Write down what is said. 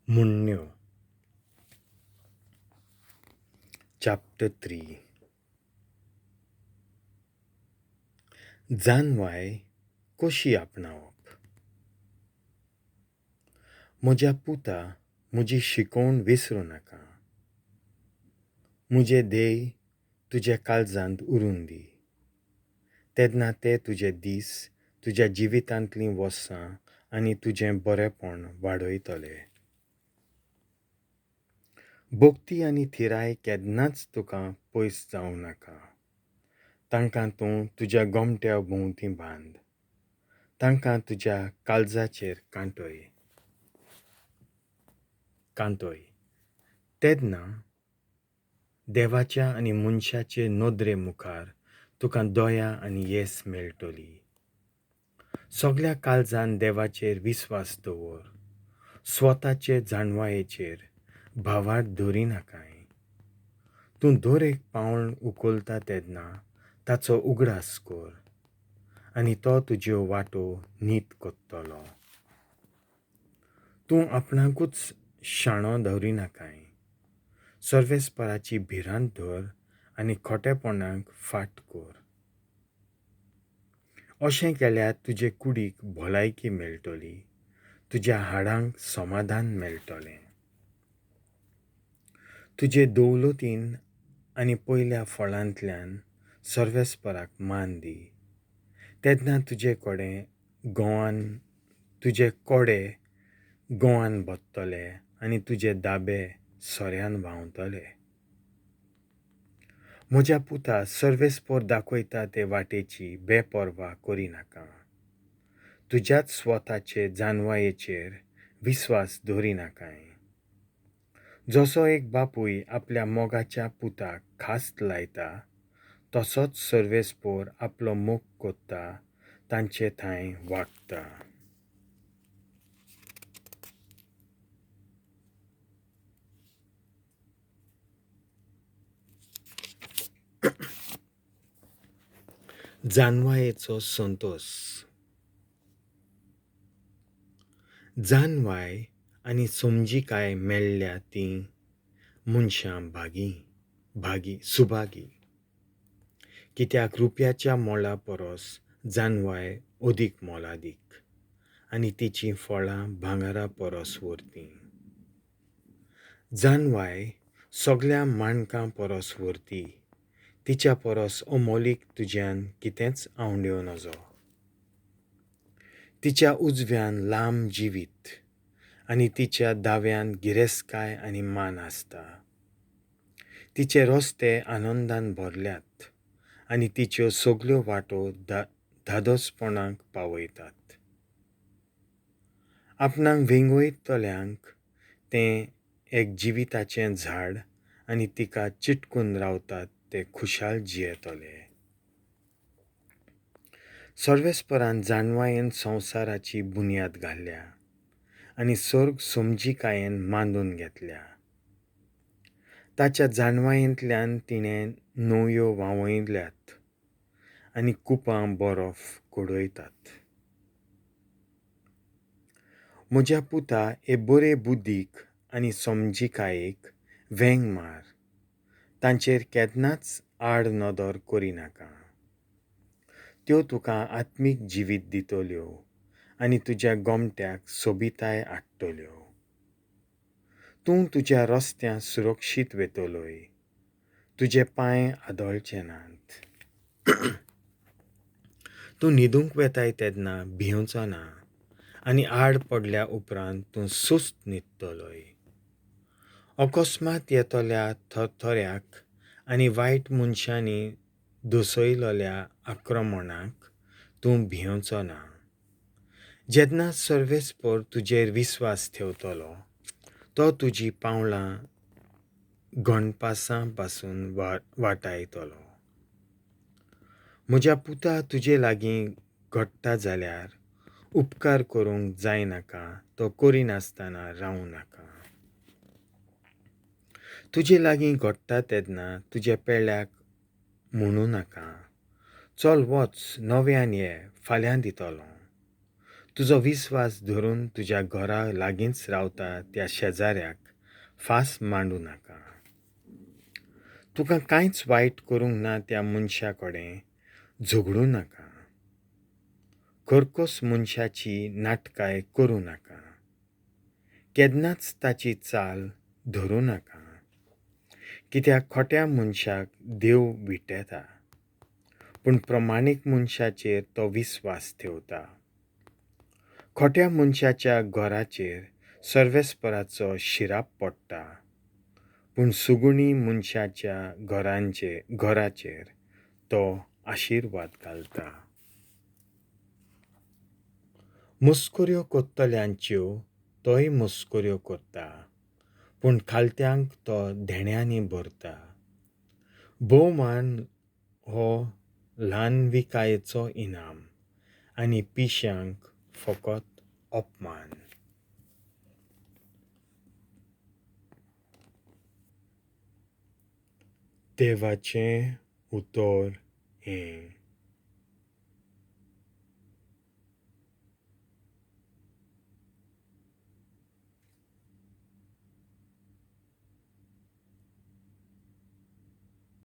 म्हणण्यो. Chapter 3. जानवाय कशी आपणावप. म्हज्या पुता, म्हजी शिकोवण विसरूं नाका. म्हजें ध्येय तुज्या काळजांत उरूंक दी. तेन्ना ते तुजे दीस, तुज्या जिवितांतलीं वर्सां आनी तुजें बरेपण वाडयतले. भक्ती आनी थिराय केन्नाच तुका पयस जावं नाका. तांकां तूं तुज्या गोमट्या भोंवती बांद. तांकां तुज्या काळजाचेर कांतय कांतय. तेन्ना देवाच्या आनी मनशाचे नदरे मुखार तुका दया आनी येस मेळटली. सगल्या काळजान देवाचेर विस्वास दवर. स्वताचे जाणवायेचेर भावार्थ धरिनाकाय. तूं दर एक पावल उखलता तेन्ना ताचो उगडास कर आनी तो तुज्यो वाटो नीत करतलो. तूं आपणाकूच शाणो दवरिनाकाय. सर्वेस्पराची भिरांत धर आनी खोटेपणाक फाट कर. अशें केल्यार तुजे कुडीक भलायकी मेळटली, तुज्या हाडांक समाधान मेळटलें. तुजे दौलतीन आनी पयल्या फळांतल्यान सर्वेस्पराक मान दी. तेन्ना तुजे कोडे गोवान भरतले आनी तुजे दाबे सोऱ्यान व्हांवतले. म्हज्या पुता, सर्वेस्पर दाखयता ते वाटेची बेपर्वा करिनाका. तुज्याच स्वताचे जानवायेचेर विस्वास दवरिनाकाय. जसो एक बापूय आपल्या मोगाच्या पुताक खास्त लायता, तसोच सर्वेस्पर आपलो मोग करता तांचे थंय वागता. जानवायेचो संतोस. जानवाय आनी समजिकाय मेळ्ळ्या तीं मनशां भागी सुभागी. कित्याक रुपयाच्या मोला परस जानवाय अदीक मोलादीक आनी तिचीं फळां भांगरा परस व्हरतीं. जानवाय सगल्या माणकां परस व्हरती. तिच्या परस अमोलीक तुज्यान कितेंच आंवडेवं नजो. तिच्या उजव्यान लांब जिवीत आनी तिच्या दाव्यान गिरेस्तकाय आनी मान आसता. तिचे रस्ते आनंदान भरल्यात आनी तिच्यो सगल्यो वाटो धादोसपणाक पावयतात. आपणाक वेंगयतल्यांक तें एक जिविताचें झाड आनी तिका चिटकून रावतात ते खुशाल जियेतले. सर्वेस्परान जानवायेन संवसाराची बुन्याद घाल्या आनी सर्ग समजिकायेन मांडून घेतल्या. ताच्या जानवायेंतल्यान तिणें न्हंयो व्हांवयल्यात आनी कुपां बरफ कडयतात. म्हज्या पुता, हे बरे बुद्दीक आनी समजिकायेक वेंग मार. तांचेर केन्नाच आड नदर करिनाका. त्यो तुका आत्मीक जिवीत दितल्यो आनी तुज्या गोमट्याक सोबिताय हाडटल्यो. तूं तुज्या रस्त्यां सुरक्षीत वेतलोय. तुजे पांय आदळचे नात. तूं न्हिदूंक वेताय तेन्ना भियेवचो ना आनी आड पडल्या उपरांत तूं सुस्त न्हिदतलोय. अकस्मात येतल्या थरथऱ्याक आनी वायट मनशांनी दसयलोल्या आक्रमणाक तूं भियेवचो ना. जेन्ना सर्वेस्पर तुजेर विस्वास ठेवतलो, तो तुजी पावलां गणपासां पासून वाटायतलो. म्हज्या पुता, तुजे लागीं घडटा जाल्यार उपकार करूंक जायनाका, तो करिनासतना रावूं नाका. तुजे लागीं घडटा तेन्ना तुज्या पेल्याक म्हणूं नाका, चल वच, नव्यान ये, फाल्यां दितलो. तुजो विस्वास धरून तुज्या घरा लागींच रावता त्या शेजाऱ्याक फास मांडूं नाका. तुका कांयच वायट करूंक ना त्या मनशा कडेन झगडूं नाका. कर्कस मनशाची नाटकाय करूं नाका. केन्नाच ताची चाल धरूं नाका. कित्याक खोट्या मनशाक देव विटेता, पूण प्रमाणीक मनशाचेर तो विस्वास ठेवता. खोट्या मनशाच्या घराचेर सर्वेस्पराचो शिराप पडटा, पूण सुगुणी मनशाच्या घराचेर तो आशिर्वाद घालता. मस्कऱ्यो करतल्यांच्यो तोय मस्कऱ्यो करता, पूण खालत्यांक तो धेण्यांनी भरता. भोवमान हो ल्हानविकायेचो इनाम आनी पिश्यांक फकत अपमान. देवाचें उतर हें.